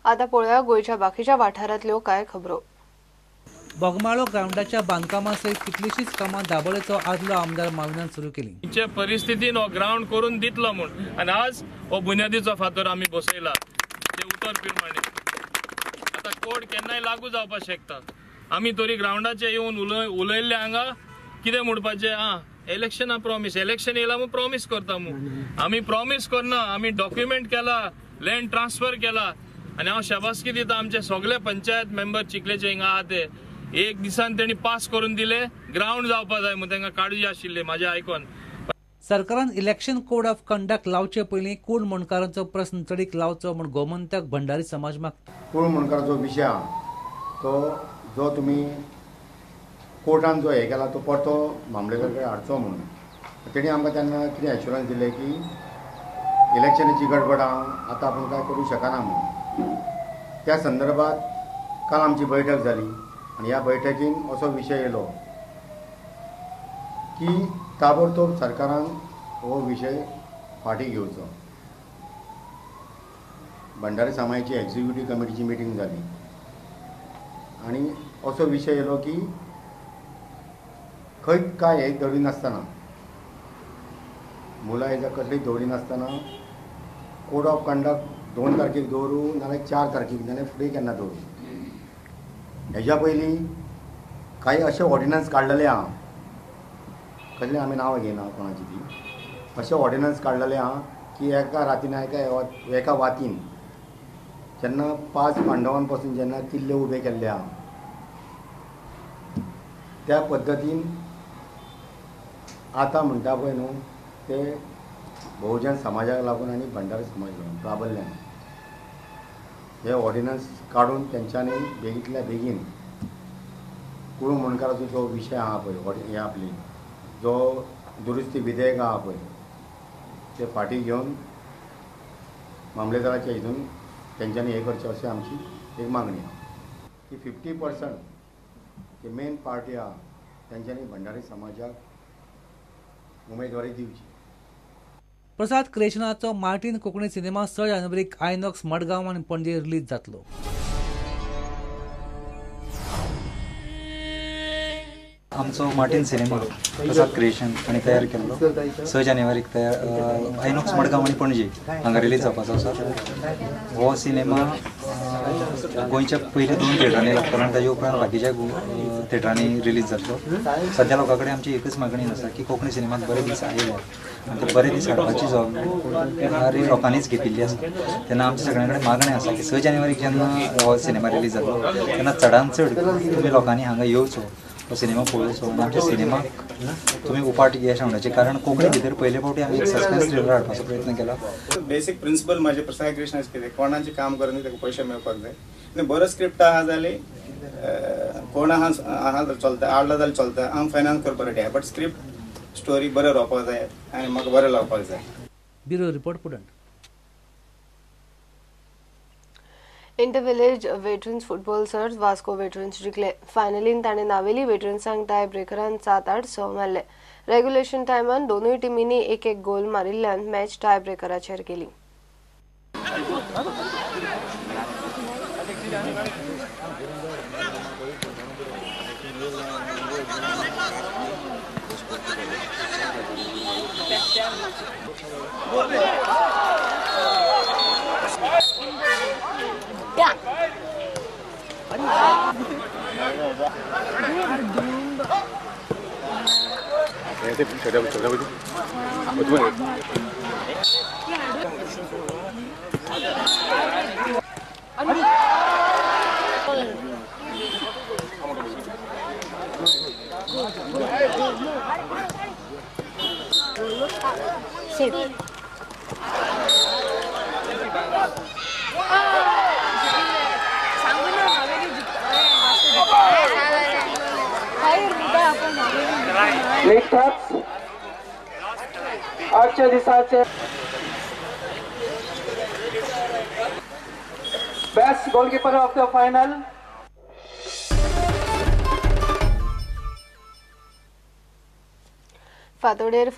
आता पळोवया गोंयच्या बाकीच्या वाठारांतल्यो कांय खबरो. बोगमाळो ग्रावंडाच्या बांदकामा सयत कितलीशीच कामां दाबोळेचो आदलो आमदार माविनान सुरू केली. परिस्थितीन हो ग्रावंड करून दितलो म्हूण आनी आज हो बुन्यादीचो फातर आमी बसयला ते उतर प्रमाणे. आतां कोड केन्नाय लागू जावपाक शकता. आमी तरी ग्रावंडाचे येवन उलयल्ले हांगा कितें म्हणपाचें, आं इलेक्शना प्रॉमीस, इलेक्शन येयला म्हूण प्रॉमीस करता म्हूण. आमी प्रॉमीस करना, आमी डॉक्युमेंट केला, लँड ट्रान्सफर केला. आनी हांव शाबासकी दिता आमचे सगळे पंचायत मेंबर चिखलेचे हिंगा आहा ते एक दिसान तेणी पास करून दिले. ग्रावंड जावपा जाय म्हूण तांकां काळजी आशिल्ली म्हाजें आयकोन. सरकारान इलेक्शन कोड ऑफ कंडक्ट लावचे पयलीं कूळ मुंडकारांचो प्रस्न तडीक लावचो म्हूण गोमंतक भंडारी समाज मागता. कूळ मुंडकाराचो विशय आहा तो जो तुमी कोर्टान जो हे केला तो परतो मामलेदार कडेन हाडचो म्हणून तेणी आमकां तेन्ना कितें एश्युरन्स दिलें की इलेक्शनाची गडबड आहा, आतां आपूण कांय करूं शकना म्हणून. त्या संदर्भात काल आमची बैठक जाली आनी ह्या बैठकीन असो विशय येयलो की ताबडतोब सरकारान हो विशय फाटीं घेवचो. भंडारी समाजाची एक्झिक्युटीव कमिटीची मिटींग जाली आनी असो विशय येयलो की खंय काय हे दवरिनासतना, मुलां कसली दवरिनासतना कोड ऑफ कंडक्ट 2 तारखेक दवरूं नाल्यार 4 तारखेक नाल्यार फुडें केन्ना दवरूं. हेज्या पयलीं कांय अशे ऑर्डिनन्स काडलेले आहा, कसले आमी नांवां घेयना कोणाची ती, अशे ऑर्डिनन्स काडलेले आहा की एका रातीन एका वातीन जेन्ना 5 पांडवां पासून जेन्ना किल्ले उबे केल्ले आहा त्या पद्दतीन आतां म्हणटा पळय न्हू ते बहुजन समाजाक लागून आनी भंडारी समाजाक लागून प्राबल्यान हे ऑर्डिनन्स काडून तेंच्यांनी बेगींतल्या बेगीन कूळ मुंडकाराचो जो विशय आहा पळय, हे आपली जो दुरुस्ती विधेयक आहा पळय ते फाटीं घेवन मामलेदाराच्या हितून तेंच्यांनी हें करचें अशें आमची एक मागणी आहा. की 50% जे मेन पार्टी आहा तेंच्यांनी भंडारी समाजाक उमेदवारी दिवची. प्रसाद क्रिएशनाचो मार्टीन कोंकणी सिनेमा 6 जानेवारीक आयनॉक्स मडगांव आनी पणजे रिलीज जातलो. आमचो मार्टीन सिनेमा प्रसाद क्रिएशन आनी तयार केल्लो 6 जानेवारीक तयार आयनॉक्स मडगांव आनी पणजे हांगा रिलीज जावपाचो आसा. हो सिनेमा गोंयच्या पयल्या 2 थिएटरांनी लागतलो आनी ताजे उपरांत बाकीच्या थिएटरांनी रिलीज जातलो. सद्या लोकां कडेन आमची एकच मागणी आसा की कोंकणी सिनेमात बरे दीस आयले आनी ते बरे दीस हाडपाची जबाबदारी लोकांनीच घेतिल्ली आसा. तेन्ना आमच्या सगळ्यां कडेन मागणें आसा की 6 जानेवारीक जेन्ना हो सिनेमा रिलीज जातलो तेन्ना चडान चड तुमी लोकांनी हांगा येवचो, हो सिनेमा पळोवचो आनी आमच्या सिनेमाक तुमी उपाट यश हाडचें. कारण कोंकणी भितर पयले फावटी आमी एक सस्पेन्स थ्रिलर हाडपाचो प्रयत्न केला. बेसीक प्रिंसिपल म्हाजें प्रसाद क्रिएशन कितें, कोणाचें काम करून ताका पयशे मेळपाक जाय. आनी बरो स्क्रिप्ट आहा जाल्यार कोण आहा आहा जाल्यार चलता, आडलो जाल्यार चलता, हांव फायनान्स करपाक रेडी आहा, बट स्क्रिप्ट स्टोरी बरें रावपाक जाय आनी म्हाका बरें लावपाक जाय. Bureau report, Prudent. Inter village veterans football सर्त वास्को वेटरन्स जिखले. फायनलीन ताणें नावेली वेटरन्सांक टाय ब्रेकरान 7-8-6 मारले. रेग्युलेशन टायमान दोनूय टिमींनी 1-1 गोल मारिल्ल्यान मॅच टाय ब्रेकराचेर गेली. आजच्या दिसाचे best goalkeeper of the final. फातोडेर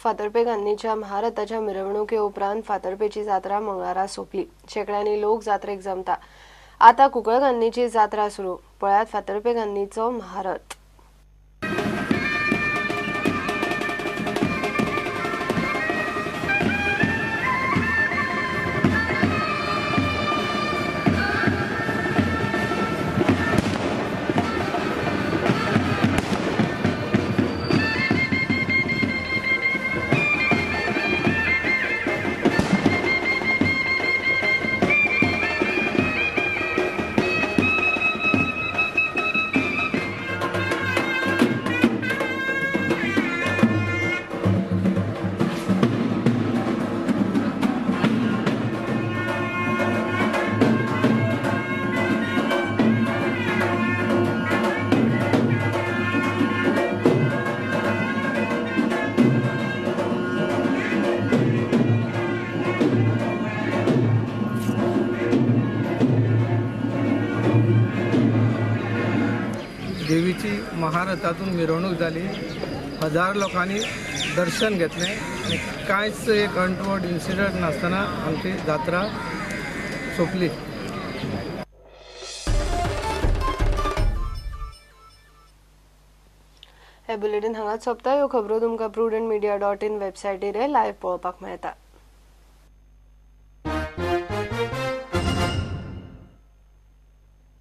Fatorpa गांधीच्या महारथाच्या मिरवणुके उपरांत फातर्पेची जात्रा मंगळारा सोंपली. शेंकड्यांनी लोक जात्रेक जमता. आता कुंकळगांधीची जात्रा सुरू. पळयात फातर्पे गांधीचो महारथ. देवीची महारथातून मिरवणूक झाली. हजार लोकांनी दर्शन घेतलें आनी कांयच एक अनटुवर्ड इन्सिडंट नासतना आमची जात्रा सोंपली. हे बुलेटिन हांगाच सोंपता. ह्यो खबरो तुमकां prudentmedia.in वेबसायटीर लायव्ह पळोवपाक मेळटा.